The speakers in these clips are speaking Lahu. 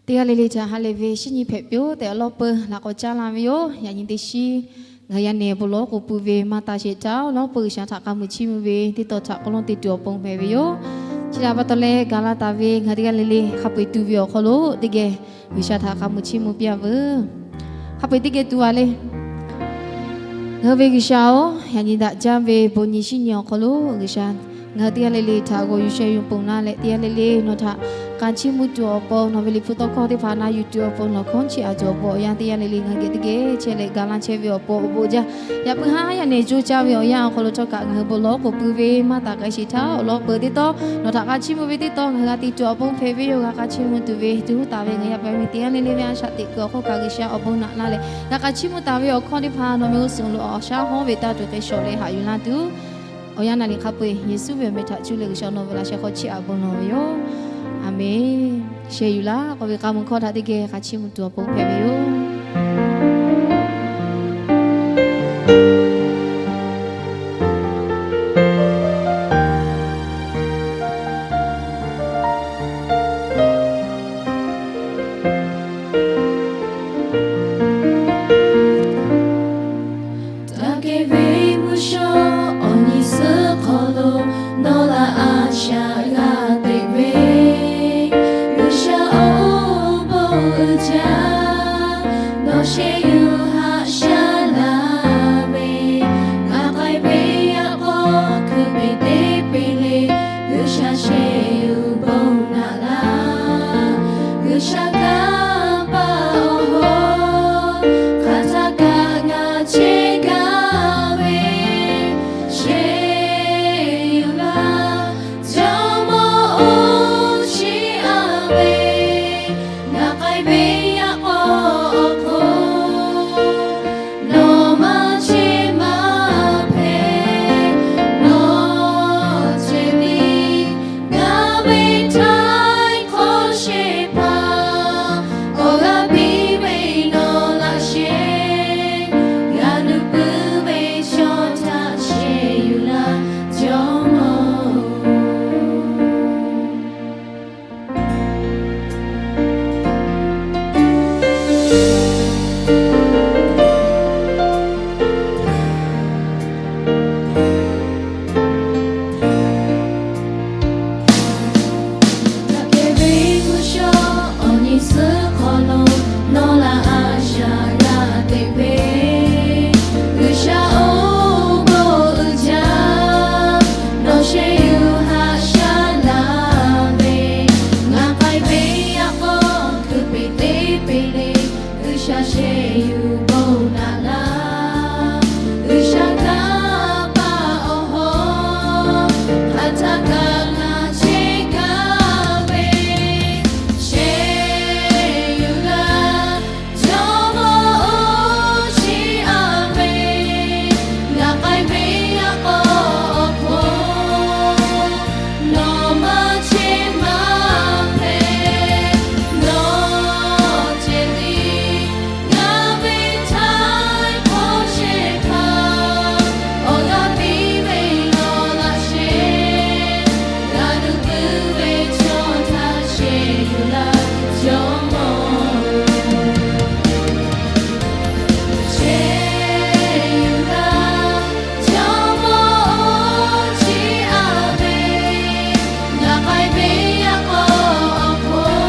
Teˇ g'aˇ le le htaꞈ ha lehˬ ve shinˉ nyi hpehꞈ piˇ-oˆ tehꞈ awˬ lawˉ peuˬ laꞈ k'awꞈ caˉ laˇ ve yoˬ. Yaꞈ nyi teˇ shiˉ ngaˬ hui yaˇ nehˬ bon lawˉ k'oˍ pui ve maˇ taˍ sheˍ htaˇ, awˬ lawˉ peuˬ G'uiˬsha htaꞈ k'a muiˬ chiˇ mvuh ve teˇ tawn htaꞈ k'awꞈ lawˇ te tuˬ awˬ pon hpehꞈ ve yoˬ. Chi htaꞈ pa taw leh, ga laˇ taˍ ve ngaˬ hui teˇ g'aˇ le le hk'a peu-eˬ tu ve awˬ hk'aw lo teˇ geh G'uiˬsha htaꞈ k'a muiˬ chiˇ mvuh piˇ-a veuˬ. Hk'a peu-eˬ teˇ geh tu-a le. Ngaˬ hui ve G'uiˬsha-oˬ, yaꞈ nyi daꞈ jaˇ ve bon nyi shinˉ nyi awˬ hk'aw lo G'uiˬsha ngaˬ hui teˇ g'aˇ le le htaꞈ g'aw yuˬ sheh yuˬ ponˬ laˇ leh, teˇ g'aˇ le le nawˬ htaꞈ k'a chiˇ mvuh tuˬ awˬ pon, nawˬ ve liꞈ hpu tawˇ hkawˇ teˇ hpaˍ na yuˬ tuˬ awˬ pon, nawˬ hkawˇ chiˇ aꞈ tuˬ awˬ pon, awˬ yanˇ teˇ g'aˇ le le ngaˬ hui geh teˇ geh chehˇ leh ga laˇ chehˇ ve awˬ pon awˬ bon jaˇ. Yaꞈ puiˉ haˉ yaˇ nehˬ coˇ caˇ ve awˬ yanˇ awˬ hk'aw lo htawˇ kaꞈ ngaˬ hui bon lawˉ k'oˍ pui ve maˇ taˍ k'ai sheˍ htaˇ, awˬ lawˉ peuˬ teˇ tawn nawˬ htaꞈ k'a chiˇ mvuh ve teˇ tawn ngaˬ hui g'a te tuˬ awˬ pon hpehꞈ ve yoˬ. G'a k'a chiˇ mvuh tuˬ ve tuˬ huˉ taˍ ve ngaˬ hui yaˇ paˍ yaˇ miˇ teˇ g'aˇ le le ve a shaꞈ teꞈ kuiˬ awˬ hk'oˆ kaꞈ G'uiˬsha awˬ bon naꞈ laˇ leh, g'a k'a chiˇ mvuh taˍ ve awˬ hkawˇ teˇ hpaˍ nawˬ meh g'uˇ suhˍ lo awˬ shaˉ hawˉ ve taˇ tuˬ hk'e shawˍ leh haꞈ yuˬ laˇ tuˬ, awˬ yanˇ naˍ riˍ hk'a peu-eˬ Yeˍsuˆ ve awˬ meh htaꞈ cuˇ leh G'uiˬsha nawˬ ve laꞈ sheh hk'aw chiˇ aꞈ bon lawˬ ve yoˬ. Aˍmenˍ. Sheh yuˬ laˇ. K'oˆ ve k'a mvuh hkawˇ htaꞈ teˇ geh k'a chiˇ mvuh tuˬ awˬ pon hpehꞈ ve yoˬ. Taˇ kehˬ ve mvuhˇ shawˉ awˬ nyi suhˉ hk'aw lo nawˬ laꞈ a shaꞈ g'a teꞈ ve, G'uiˬsha awˬ bon uiˍ jaˇ, nawˬ sheh yuˬ haꞈ shaˉ laˇ ve, ngaˬ k'ai ve yaꞈ k'aw hkui peˍ teˇ peˇ le, G'uiˬsha sheh yuˬ bon naꞈ laˇ. G'uiˬsha kanˇ paˆ awˬ hawˉ hk'aˬ htaˇ kaꞈ ngaˬ chehˇ gaˇ ve, sheh yuˬ laˇ. Jawˇmawˇ-oˬ, chiˇ aꞈ ve, ngaˬ k'ai ve yaꞈ k'aw awˬ hk'oˆ nawˬ maˇ chehˇ maˇ hpehꞈ, nawˬ ceh tiˉ ngaˬ ve htaiˍ hk'awˇ shehˍ hpaˇ awˬ g'aˇ piˇ ve nawˬ laꞈ sheh, g'a nuˇ puiˉ ve chaw htaꞈ sheh yuˬ laˇ, Jawˇmawˇ-oˬ. Taˇ kehˬ ve mvuhˇ shawˉ awˬ nyi suhˉ hk'aw lo nawˬ laꞈ a shaꞈ g'a teꞈ ve, G'uiˬsha awˬ bon uiˍ jaˇ, nawˬ sheh yuˬ haꞈ shaˉ laˇ ve, ngaˬ k'ai ve yaꞈ k'aw hkui peˍ teˇ peˇ le, G'uiˬsha sheh yuˬ bon naꞈ laˇ. G'uiˬsha kanˇ paˆ awˬ hawˉ hk'aˬ htaˇ kaꞈ ngaˬ chehˇ gaˇ ve, sheh yuˬ laˇ. Jawˇmawˇ-oˬ, chiˇ aꞈ ve, ngaˬ k'ai ve yaꞈ k'aw awˬ hk'oˆ nawˬ maˇ chehˇ maˇ hpehꞈ, nawˬ ceh tiˉ ngaˬ ve htaiˍ hk'awˇ shehˍ hpaˇ awˬ g'aˇ piˇ ve nawˬ laꞈ sheh, g'a nuˇ puiˉ ve chaw htaꞈ sheh yuˬ laˇ, Jawˇmawˇ-oˬ. Sheh yuˬ laˇ, Jawˇmawˇ-oˬ, chiˇ aꞈ ve, ngaˬ k'ai ve yaꞈ k'aw awˬ hk'oˆ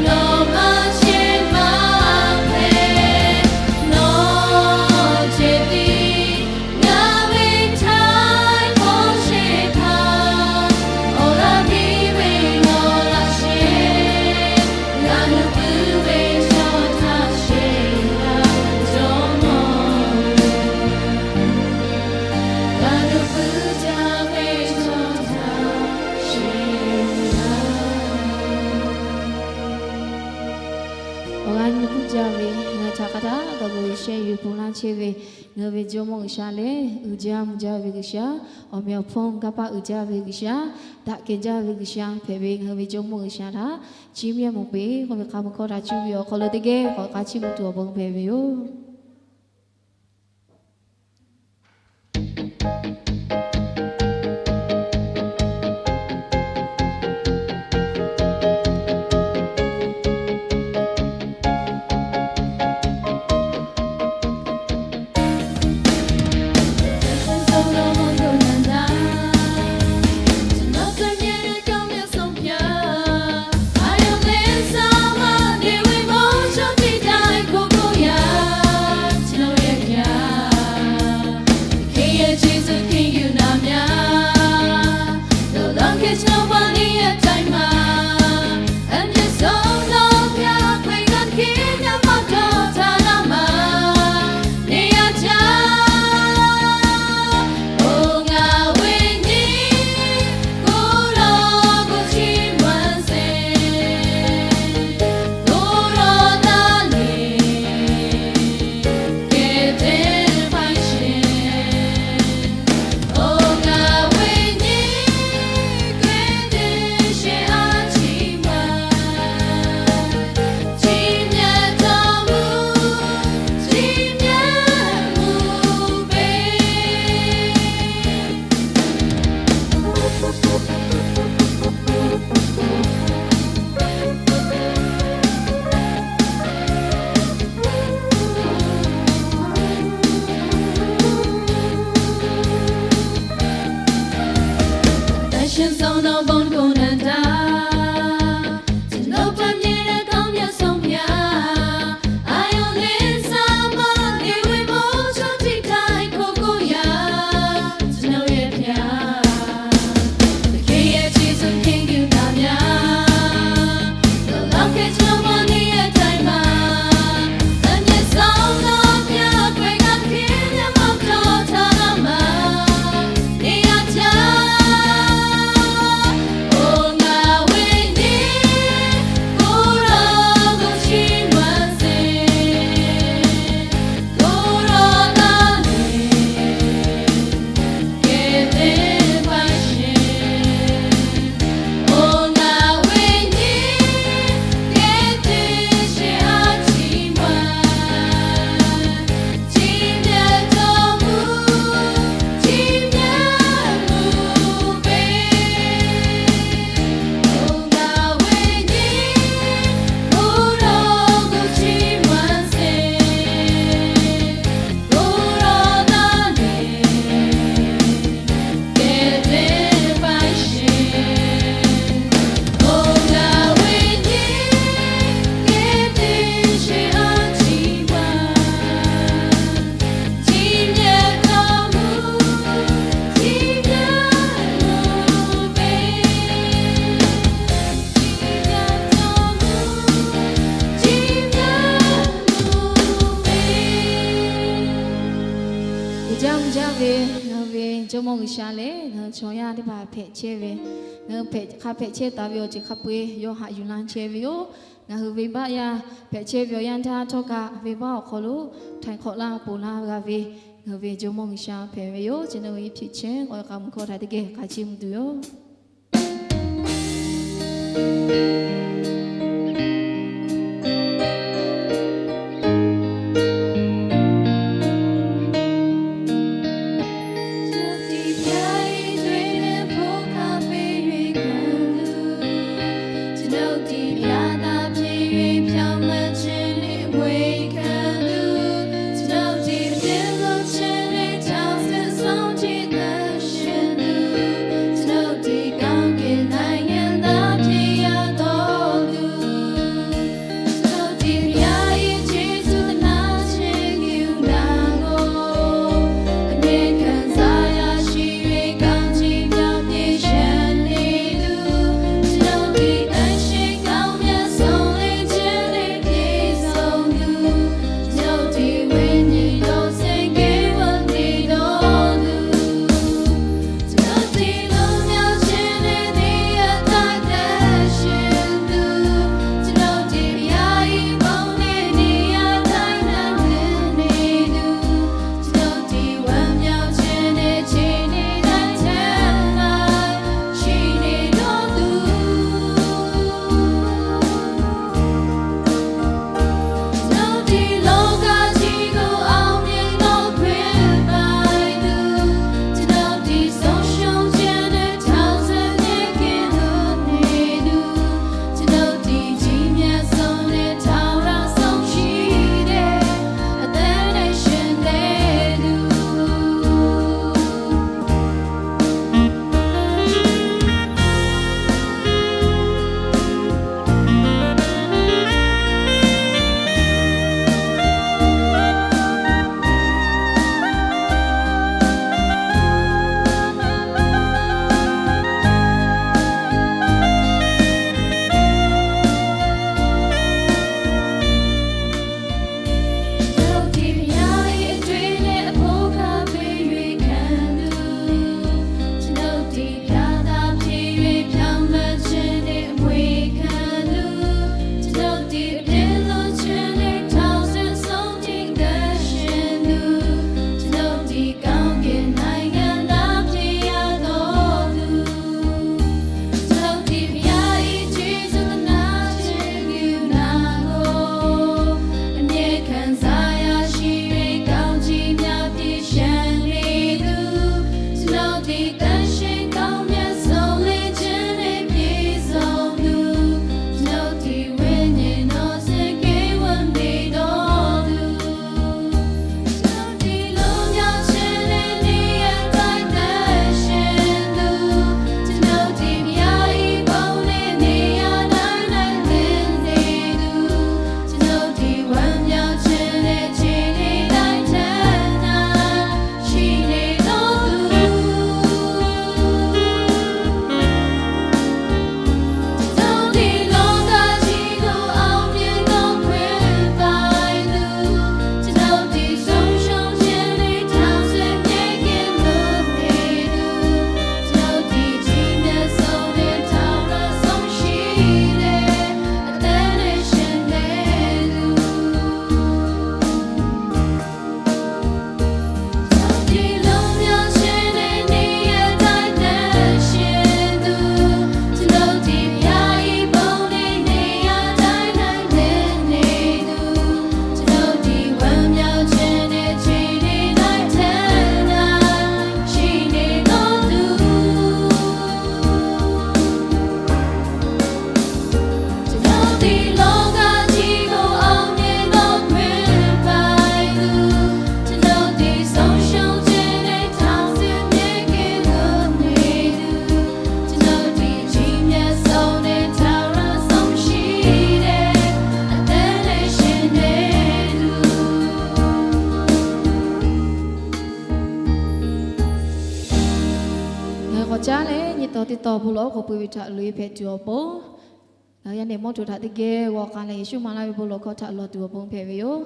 nawˬ maˇ chehˇ maˇ hpehꞈ, nawˬ ceh tiˉ ngaˬ ve htaiˍ hk'awˇ shehˍ hpaˇ awˬ g'aˇ piˇ ve nawˬ laꞈ sheh, g'a nuˇ puiˉ ve chaw htaꞈ sheh yuˬ laˇ, Jawˇmawˇ-oˬ. G'a nuˇ puiˉ jaˇ ve chaw htaꞈ sheh yuˬ laˇ. Awˬ g'aˇ nuˇ puiˉ jaˇ ve ngaˬ hui htaꞈ hk'a htaˇ kaꞈ g'aw yuˬ sheh yuˬ ponˬ laˇ chehˇ ve ngaˬ hui ve Jawˇmawˇ G'uiˬsha lehˬ, uiˍ jaˇ mvuh jaˇ ve G'uiˬsha, awˬ meh awˬ hpawˇ kanˇ paˆ uiˍ jaˇ ve G'uiˬsha, daꞈ kehˬ jaˇ ve G'uiˬsha hpehꞈ ve ngaˬ hui ve Jawˇmawˇ G'uiˬsha htaꞈ chiˇ mvuh-e mawˬ peuˬ k'oˆ ve hk'a mvuh hkawˇ htaꞈ cuˇ ve awˬ hk'aw lo teˇ geh k'awꞈ k'a chiˇ mvuh tuˬ awˬ bon hpehꞈ ve yoˬ. Awˬ lawn bon ကိုယ်နတၢ် ကျွန်တော်တမ့ၢ်တဲ့ကောင်းမြတ်ဆုံးဘုရား အာရုံလေးစားမှနေဝင်ဖို့ ချိုးထိပ်တိုင်းကိုကိုရာ ကျွန်တော်ရဲ့ဘုရား သခင်ရဲ့ကျေးဇူးခင်ယူတာများ ဒီလောက်ခဲကျွန်တော်နေတဲ့အတိုင်းမှာ အမျက်ဆုံးသောဘုရား အခွင့်အခင်းမျက်မှောက်တော်ထာဝရမှာ နေရာချ အိုငါဝိညာဉ် ကိုယ်တော်ကိုချီးမွမ်းစေ ကိုယ်တော်သာလျှင် ကယ်တင်ပါရှင်။ အိုငါဝိညာဉ် ကယ်တင်ရှင်အားချီးမွမ်း ချီးမြှောက်တော်မူ ချီးမြှောက်မူပေ။ အိုငါဝိညာဉ် ကိုယ်တော်ကိုချီးမွမ်းစေ ကိုယ်တော်သာလျှင် ကယ်တင်ပါရှင်။ အိုငါဝိညာဉ် ကယ်တင်ရှင်အားချီးမွမ်း ချီးမြှောက်တော်မူ ချီးမြှောက်မူပေ။ ချီးမြှောက်တော်မူ ချီးမြှောက်မူပေ။ ယုံကြည်ကြ ve, ngaˬ hui ve Jawˇmawˇ G'uiˬsha lehˬ, ngaˬ hui chaw yaˇ teˇ hpaˍ hpehꞈ chehˇ ve, ngaˬ hui hk'a hpehꞈ chehˇ taˍ ve awˬ ceuˬ hk'a peu-eˬ yawˇ haꞈ yuˬ laˇ chehˇ ve yoˬ. Ngaˬ hui venˇbaˆ yaˇ hpehꞈ chehˇ ve awˬ yanˇ htaˇ htawˇ kaꞈ venˇbaˆ awˬ hk'aw lo htaiˍ hk'awꞈ laˇ ponˬ laˇ g'a ve, ngaˬ hui ve Jawˇmawˇ G'uiˬsha hpehꞈ ve yoˬ. Chi ngaˬ hui hpiˇ chehˇ k'awꞈ k'aꞈ mvuh hkawˇ htaꞈ teˇ geh hk'a chiˇ mvuh tuˬ yoˬ. Caˉ leh nyi tawˍ teˇ tawˍ bon lawˬ oˉ k'oˍ pui ve htaꞈ loꞈ e hpehꞈ tuˬ awˬ pon, ngaˬ hui yaˇ nehˬ mawˇ htoꞈ htaꞈ teˇ geh g'aw k'ai leh Yeˍsuˆ maˍ laˇ ve bon lawˬ hkawˇ htaꞈ lawˬ tuˬ awˬ pon hpehꞈ ve yoˬ.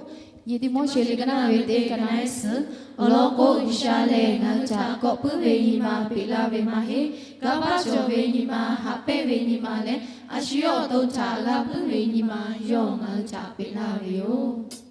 Nyi Tiˆmoˉseˍ liꞈ ka naˆ ve teˇ ka naˆ suhˍ, awˬ lawn k'o, G'uiˬsha lehˬ ngaˬ hui htaꞈ kawˆ puiˉ ve nyi ma peꞈ laˇ ve maˇ heˆ. Kanˇ paˆ cawˬ ve nyi ma, haꞈ pehnˇ ve nyi ma leh a shu yawˇ awˬ to htaꞈ g'a puiˉ ve nyi ma yawˇ ngaˬ hui htaꞈ peꞈ laˇ ve yoˬ.